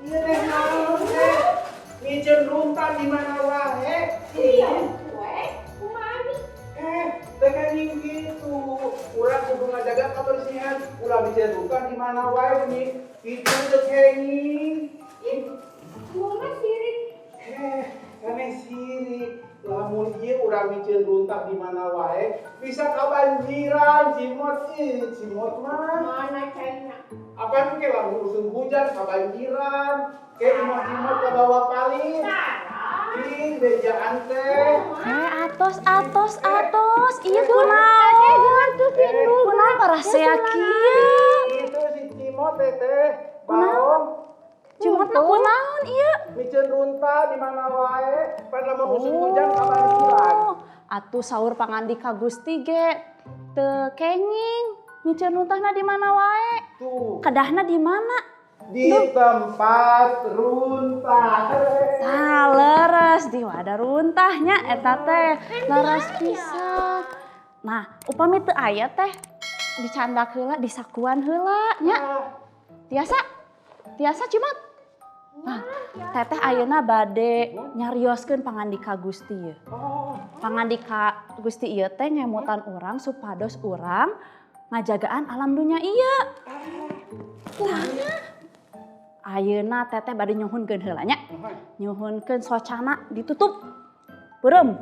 Ieu teh naon teh? Miceun runtah di mana wae? Iya, we. Kumaha abi? Eh, teu kenging gitu. Urang kudu ngajaga kebersihan. Ulah miceun runtah di mana wae nih. Itu teu kenging. Ih, kumaha sirik? Eh, sanes sirik. Lamun ieu urang miceun runtah di mana wae, bisa kabanjiran Cimot, ih, Cimot mah. Mana caina? Apa ke lamun usum hujan kabanjiran, ke imah-imah ke bawah paling. Salah. Ih, bejaan teh. Eh, atos, atos, atos. Iya, kunaon? Kunaon parasea kieu? Itu si Cimot teh teh. Baong. Cimot mah kunaon ieu? Miceun runtah di mana wae, pan lamun usum hujan kabanjiran. Oh, atuh saur pangandika Gusti ge teu kenging miceun runtahna di mana wae. Tuh, Kedahna di mana? Di tempat runtah. Tah, leres di wadah runtahnya eta teh leres pisan. Nah, upami teu aya teh dicandak heula, disakuan heula nya. Tiasa? Tiasa, Cimot? Nah, Teteh ayeuna bade nyarioskeun pangandika Gusti ieu. Oh, Pangandika Gusti ieu teh ngemutan urang supados urang ngajagaan alam dunya ieu. Tah, ayeuna Teteh bade nyuhunkeun heula nya. Nyuhunkeun socana ditutup. Beureum.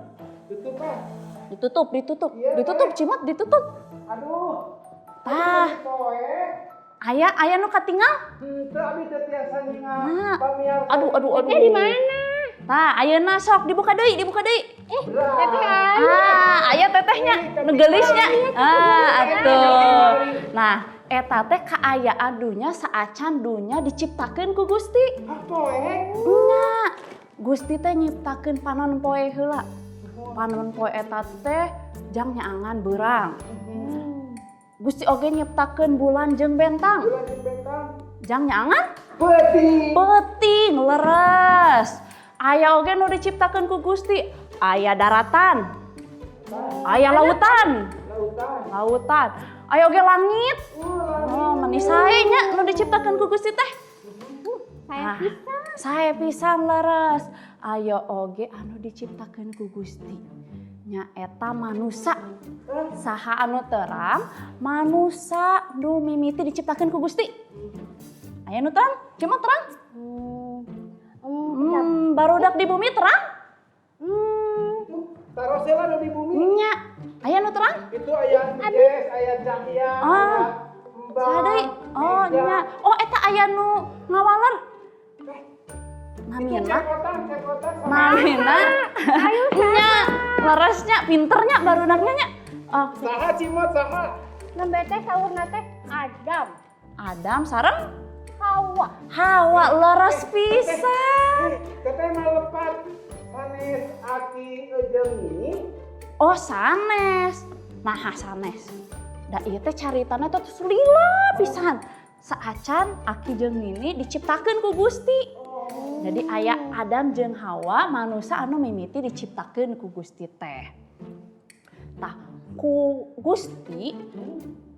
Tutup ah. Ditutup, ditutup. Iya, Ditutup, Teh. Cimot, ditutup. Aduh. Tah. Poe. Aya aya nu katinggal? Henteu, abi teu tiasa ningal. Nah. Pamiarsa. Aduh, aduh, aduh. Teteh di mana? Tah, ayeuna sok dibuka deui, dibuka deui. Eh, Teteh aya. Ah, aya tetehnya, nu geulisnya. Ah, atuh. Nah, eta teh kaayaan dunya saacan dunya diciptakeun ku Gusti. Ah, poe. Nya, Gusti teh nyiptakeun panon poe heula. Panon poe eta teh jang nyaangan beurang. Gusti oge nyiptakeun bulan jeung bentang. Bulan jeung bentang. Jang nyaangan Peuting. Peuting, leres. Aya oge nu diciptakeun ku Gusti, aya daratan. Aya lautan. Lautan. Lautan. Aya oge langit. Langit. Oh, meni sae nya nu diciptakeun ku Gusti teh. Saya Nah, pisan. Sae pisan, leres. Aya oge anu diciptakeun ku Gusti. Nyaeta manusa. Saha anu terang manusa nu mimiti diciptakeun ku Gusti? Aya nu terang? Cuma terang? Barudak di bumi terang? Taros heula nu di bumi. Nya. Aya nu terang? Itu aya Jess, aya Cahya, Ah. aya Mbak. Saha deui? Oh, Mega. Nya. Oh, eta aya nu ngawaler. Itu Namina? Cekotan, cekotan sama. Namina? Nya, leresnya, pinternya barudaknya nya. Oh, Saha, Cimot, saha? Nembe teh saurna teh Adam. Adam sareng Hawa. Hawa, leres pisan. Eh, teteh mah lepat sanes aki jeung ini. Oh, sanes. Nah, sanes. Da ieu teh caritana teh tos lila pisan. Saacan aki jeung nini diciptakeun ku Gusti. Jadi aya Adam jeung Hawa, manusia anu mimiti diciptakeun ku Gusti teh. Tah, ku Gusti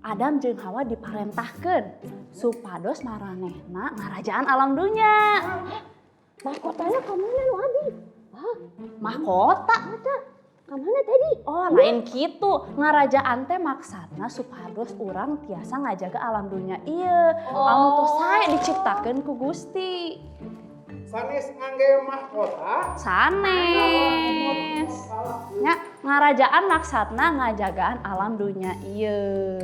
Adam jeung Hawa diparentahkeun supados maranehna ngarajaan alam dunya. Mahkotanya ke mana nu abi? Hah? Mahkota? Ke mana tadi? Oh, lain gitu. Ngarajaan teh maksudna supados urang tiasa ngajaga alam dunya ieu. Anu tos sae diciptakeun ku Gusti. Sanes ngangge mahkota. Sanes. Nya, ngarajaan maksudna ngajagaan alam dunya ieu.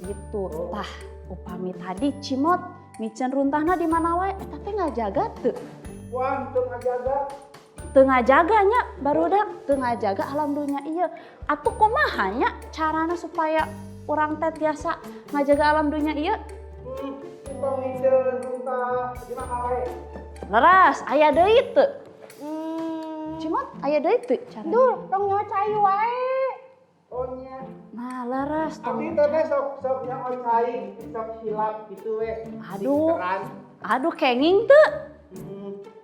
Gitu. Tah, upami tadi Cimot miceun runtahna di mana wae eta teh ngajaga teu? Wah, teu ngajaga. Teu ngajaga nya, barudak, teu ngajaga alam dunya ieu. Atuh kumaha nya carana supaya urang teh tiasa ngajaga alam dunya ieu? Tong miceun runtah di mana wae. Leres, aya deui teu? Hmm. Cimot, aya deui teu carana? Duh, tong nyaho cai wae. Oh nya. Nah, leres tong. Abi teh sok sok nyaho cai, sok hilap gitu we. Aduh. Di keran. Aduh, kenging teu?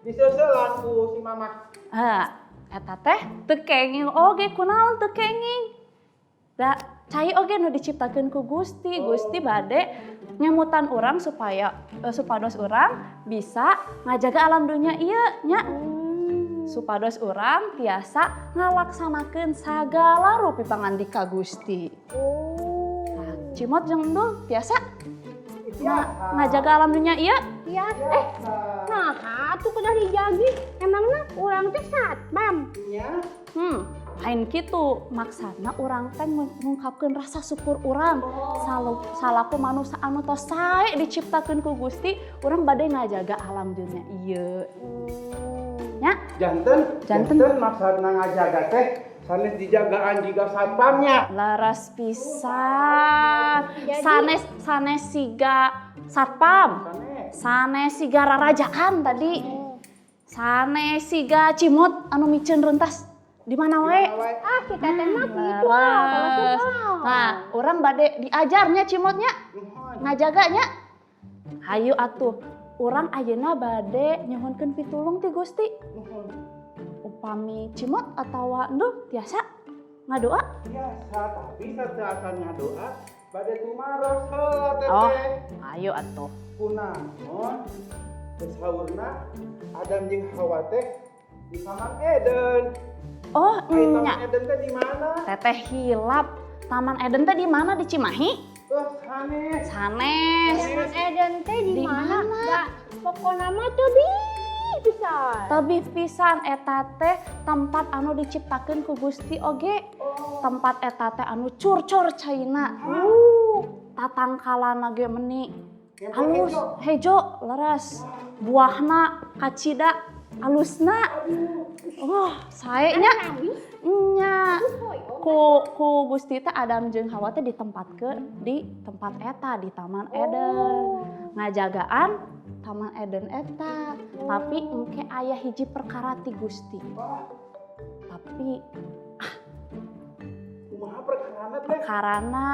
Diseuselan ku si mamah. Ah, eta teh teu kenging oge, kunaon teu kenging? Da Cai oge nu diciptakeun ku Gusti. Gusti bade ngemutan urang supaya supados urang bisa ngajaga alam dunia ieu nya. Supados urang tiasa ngalaksanakeun sagala rupi pangandika Gusti. Oh. Nah, Cimot jeung Endul tiasa Biasa. ngajaga alam dunia ieu? Ya, nah, atuh kudu dijagi. Emangna urang teh satpam? Nya. Lain kitu maksana urang teh ngungkapkeun rasa syukur urang salaku manusia anu tos sae diciptakeun ku Gusti, urang bade ngajaga alam dunia ieu. Nya. Janten, Janten. janten maksudna ngajaga teh sanes dijagaan jiga satpamnya. Leres pisan. Sanes sanes siga satpam. Sanes. Sanes siga rarajaan tadi. Sanes siga Cimot anu miceun rentas di mana wae. Ah, kita teh mah gitu lah, kalau Leres. suka. Nah, urang bade diajarnya Cimotnya, Nuhun. ngajaganya. Hayu atuh, urang ayeuna bade nyuhunkeun pitulung ti Gusti. Nuhun. Upami Cimot atawa Endul tiasa ngadoa? Biasa, tapi sateuacan ngadoa bade tumaros heula, Teteh. Oh, ayo atuh. Kunaon? Saurna Adam jeung Hawa teh di Taman Eden. Oh, Ai, nya. Taman Eden teh di mana? Teteh hilap. Taman Eden teh di mana, di Cimahi? Oh, sanes. Sanes. Taman Eden teh di Di mana? mana? Da, pokona mah tebih pisan. Tebih pisan, eta teh tempat anu diciptakeun ku Gusti oge. Tempat eta teh anu curcor caina. Tatangkalana ge meni alus, hejo, leres. Buahna kacida alusna. Oh, sae nya. Nya. Ku ku Gusti teh Adam jeung Hawa teh ditempatkeun di tempat eta, di Taman Eden. Ngajagaan Taman Eden eta. Tapi engke aya hiji perkara ti Gusti. Tapi Kumaha perkarana teh? Perkarana,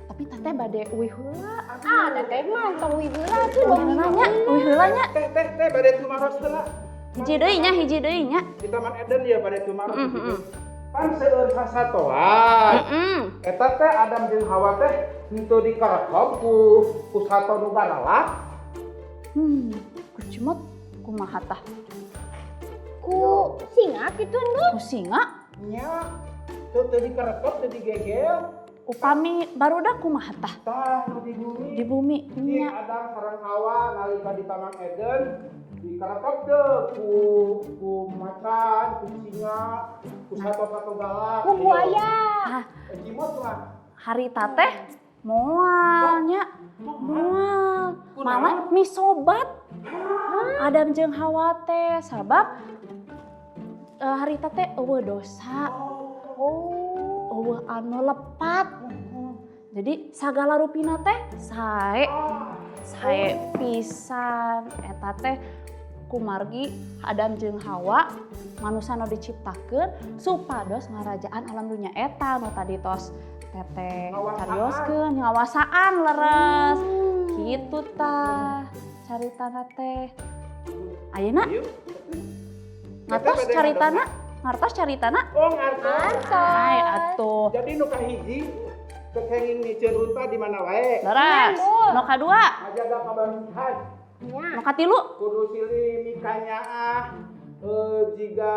tapi Teteh bade uih heula. Ah, Teteh mah tong uih heula tuh dong. Nanya, uih heula nya. Teh, teh, teh, bade tumaros heula. Hiji deui nya, hiji deui nya. Di Taman Eden ya bade tumaros. Mm. Pan seueur sasatoan. Eta teh Adam jeung Hawa teh henteu dikarekob ku sato nu garalak. Ku Cimot kumaha tah? Ku singa kitu nu. Ku singa? Nya, teu teu dikarekob, teu digegel. Upami barudak kumaha tah? Tah, nu di bumi. Di bumi Di nya. Adam sareng Hawa nalika di Taman Eden dikarekob teu ku macan, ku singa, ku sato-sato galak. Ku buaya. Ah, Eh, Cimot mah. Harita teh moal nya. Moal. Malah misobat. Adam jeung Hawa teh sabab harita teh euweuh dosa, Oh. euweuh anu lepat. Jadi sagala rupina teh sae, sae pisan eta teh kumargi Adam jeung Hawa manusia nu diciptakeun supados ngarajaan alam dunia eta nu tadi tos Teteh Ngawasaan. Carioskeun, ngawasaan, leres kitu tah caritana teh. Ayeuna Ayo. ngartos Teteh bade caritana, ngartos caritana. Oh, ngartos. Hai atuh. Jadi nu kahiji teu kenging miceun runtah di mana wae. Leres. Nu kadua? Ngajaga kabersihan. Nya. Nu katilu? Kudu silih mikanyaah jiga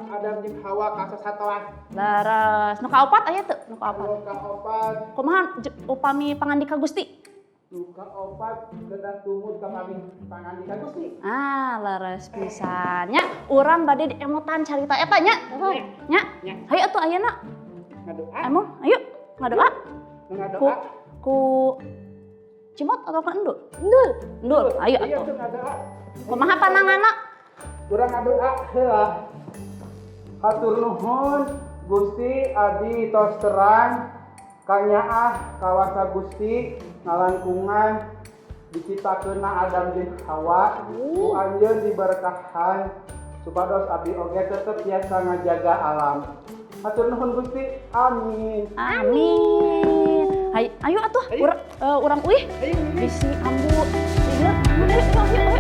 Adam jeung Hawa ka sasatoan. Leres. Nu kaopat aya teu? Nu kaopat? Nu kaopat, Kumaha upami pangandika Gusti? Nu kaopat kedah tumut ka pangandika Gusti. Ah, leres pisan nya. Urang bade diemutan carita eta nya. Nya. Nya. Hayu atuh ayeuna. Ngadoa. Emang ayo ngadoa. Nu ngadoa. Ku Cimot atau ku Endul? Endul. Endul, ayo Iya atuh. tuh ngadoa. Kumaha pananganna? Urang ngadoa heula. Hatur nuhun Gusti, abdi tos terang kanyaah kawasa Gusti ngalangkungan diciptakeunna Adam jeung Hawa. Ku anjeun diberkahan supados abdi oge tetep biasa ngajaga alam. Hatur nuhun Gusti. Amin. Amin. Hayu, ayo atuh Ayo. urang uih. Ayo. Bisi ambu. Ayo, ayo, ayo, ayo.